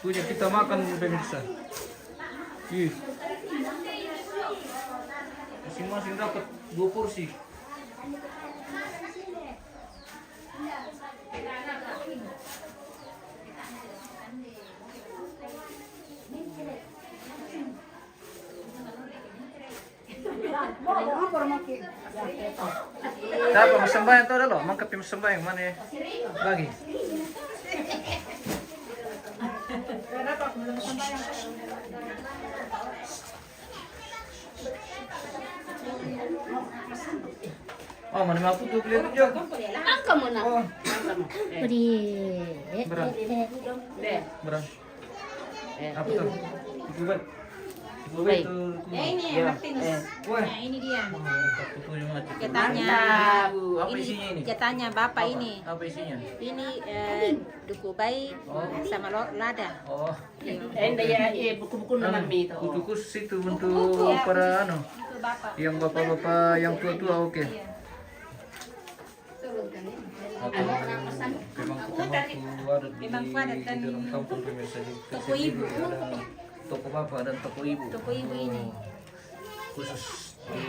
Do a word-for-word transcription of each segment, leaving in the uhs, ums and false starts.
Punya kita makan, pemirsa. Ih. Masing-masing dapat dua porsi. Tapa mo sambayang tau dolo, mangkapi mo sambayang, mana bagi. Oh, mana mau aku tuh kelihatan juga. Angka mo na. Oh, Beri. Berang. Berang. Apa tuh? Itu, Bang. Itu, Bang, itu. Yang ini, yang Martinus. Wah. Nah, ini dia. Wah, mantap, betul yang mati. Katanya, apa ini isinya ini? Katanya Bapak ini. Apa isinya? Ini, eh, duku bayi sama lo-, lada. Oh. Enda ya, iya, buku-buku nama mi itu. Buku khusus itu untuk para, anu, yang bapak-bapak, yang tua-tua, oke. Atau memang, memang kuat di dalam kampung, pemirsa, di toko ibu. Ada toko bapak dan toko ibu. Toko ibu ini. Khusus di,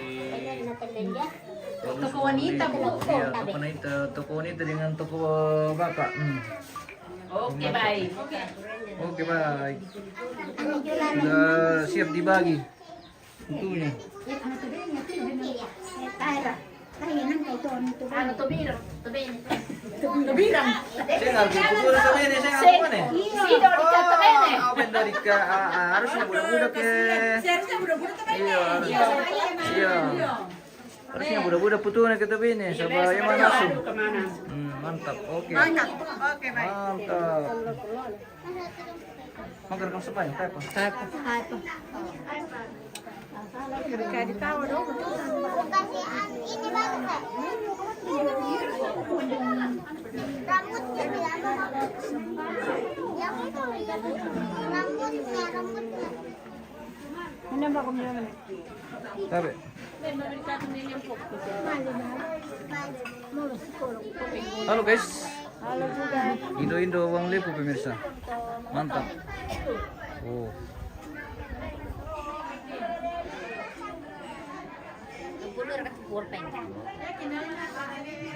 khusus toko wanita, di, Bu. Iya, toko wanita, toko wanita dengan toko bapak. Hmm. Oke, baik. Oke, baik. Sudah siap dibagi. Tentunya. Anu, tobiro, tobiro. Tobiro. Saya nggak tahu, tobiro, saya nggak tahu mana. Sido, di kata bene. Oh, benda di ka-, ah, ah, harusnya budak-budak ya. Seharusnya budak-budak tuh bene. Iya, harus. Iya. Harusnya budak-budak putu na kita bene, saba yang mana langsung. Hmm, mantap. Oke. Mantap. Oke, baik. Mantap. Makan kau sebanyak apa? Apa? Apa? Kasih an-, ini baru, Kak. Rambutnya, rambutnya. Yang itu, rambutnya, rambutnya. Ini apa kamu bilang? Tabe. Halo, guys. Halo juga. Indo-indo uang lepu, pemirsa. Mantap. Oh.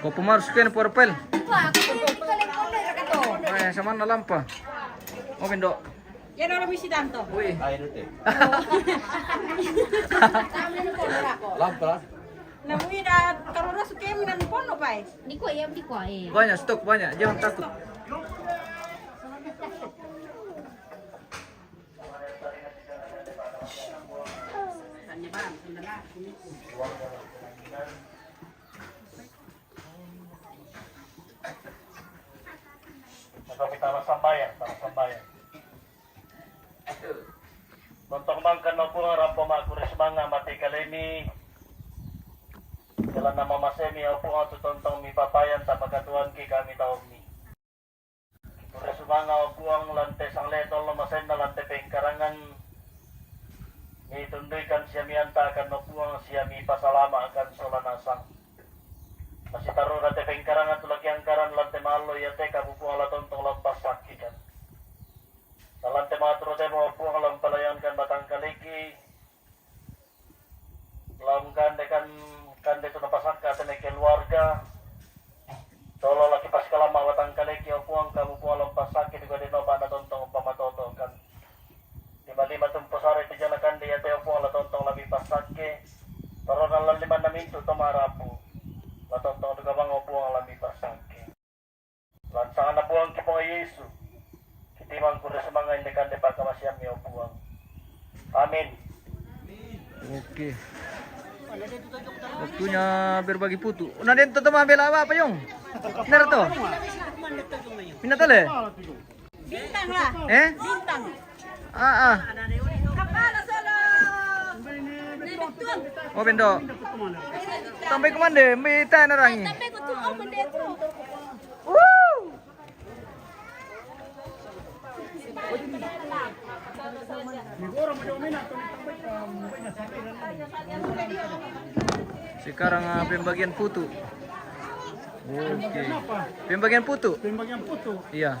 Ko pemarus kene porpel. Eh, sama na lampa. Oh, bendo. Ya, dolo misi tanto. Wih. Ayo, Dute. Lampa. Namu ida kalau rasu kemi nan pono, Pai. Di ko ya, di ko, eh. Banyak stok, banyak. Jangan takut. Coba kita sama sambayang, sama sambayang. Tontong mangkan no Puang rampo maku ri sumanga mati kalemi. Jalan nama masemi o Puang tu tontong mi papayan tama katuan ki kami taumi. Ri sumanga o Puang lante sangle tolo masenna lante pengkarangan. Mi tunduikan sia mi antaakan no Puang sia mi pasalama akan sola nasang. Masitaruna te pengkarangan tu lakiangkaran lante maallo iate kamu Puang la tontong lampasakkikan. Salante maturutemo Puang lampalayankan batang kaliki. Lam kande kan, kande tu napasakka tene keluarga. Tolo laki paskalama batang kaliki o Puang kamu Puang lampasakki di kode no bana tontong pamatotokan. Lima-lima tumpo sare tu jana kande iate o Puang la tontong lami pasakki. Torona la lima namintu to marapu. La tontong tu kabang o Puang lami pasakki. Lansangan na Puang ki Puang Yesu. Kitimang kure sumanga inde kande pakamasiammi o Puang. Amin. Oke. Waktunya berbagi putu. Nah, dia tuh teman bela apa, Yung? Benar tuh? Minat tole? Bintang lah. Eh? Bintang. Ah, ah. Kapala solo. Oh, bendo. Sampai kemana? Minta nerangi. Sampai ke tuh, oh, benda tuh. Woo! Sekarang, ah, pembagian putu. Oke. Pembagian putu? Pembagian putu. Iya.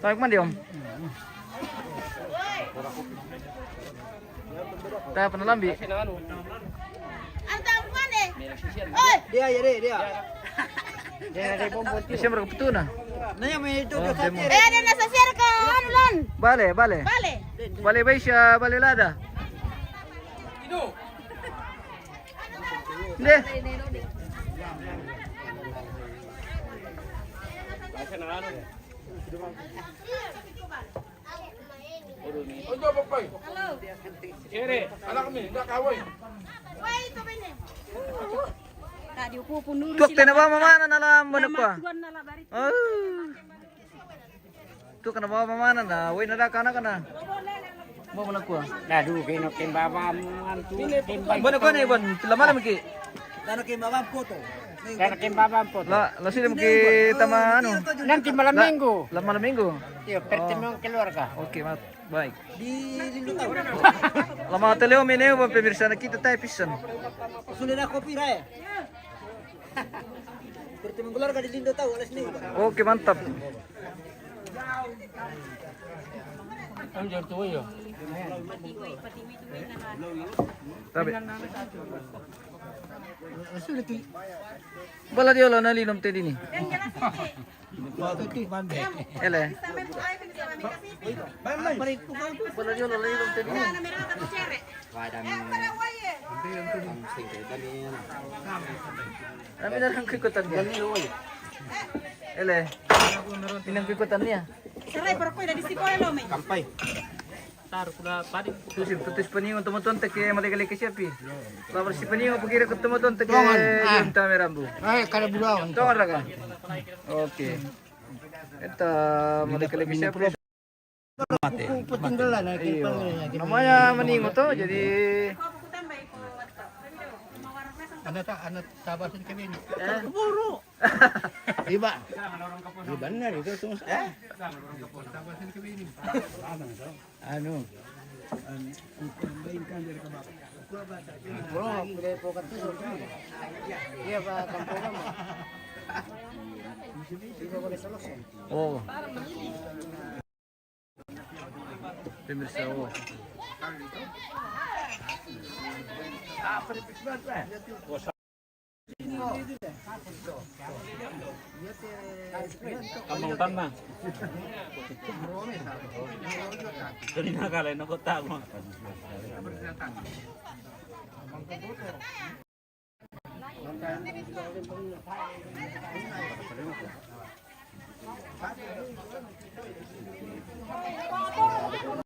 Tarik mandi, Om. Tarik panalambi. Oi! Dia, ya, dia, dia. Dia ada bom putih. Siapa ke petuna? Nanya me itu. Oh, dia mau. Eh, ada nasa siar ke anu, Lon. Bale, bale. Bale. Bale Baisha, bale lada. Deh. Ojo, Bapak. Kere. Anak mi, ndak kawin. Tuak tena ba mamana na la mana kua. Oh. Tuak tena ba mamana na, wai na da kana kana. Ba mana kua. Dadu kena kemba ba mantu. Mana kua ni, Bon? Lama lama ki. Dana kemba ba foto. Dana kemba ba foto. La, la sini ki tama anu. Nanti malam minggu. La malam minggu. Iya, pertemuan keluarga. Oke, mat. Baik. Di Lindo Tau. Lama teleo mene ba pemirsa na kita tai pisan. Sudah ada kopi rai. Pertemuan keluarga di Lindo Tau, alas ni. Oke, mantap. Am jam tu ya. Tapi. Sudah ti. Bala dia lah nali nom tadi ni. Ele. Kami na lang kikutan niya. Ele. Minang kikutan niya. Sarai, pero kuya, di si Kuya Lome. Kampai. Tar, kuda padi. Tutis, tutis paningon tomaton take malika-lika siapi. Labar si paningon pagkira ko tomaton take. Tongan, ah. Yung tame rambu. Ay, kada bulawan. Tongan ra ka? Oke. Eta malika-lika siapi. Mate. Kuku petinggalan, ay, iyo. Namanya maningon to, jadi. Ano ta, ano tabasin kami ni? Eh? Buru. Iba. Iba na ito, ito. Eh? Tabasin kami ni. Ano? Bro, pwede po ka to. Iya ba, kampo mo? Iba ko resolution. Oo. Pemirsa, oh. Kamu utang na. Jadi nakala na ko tama.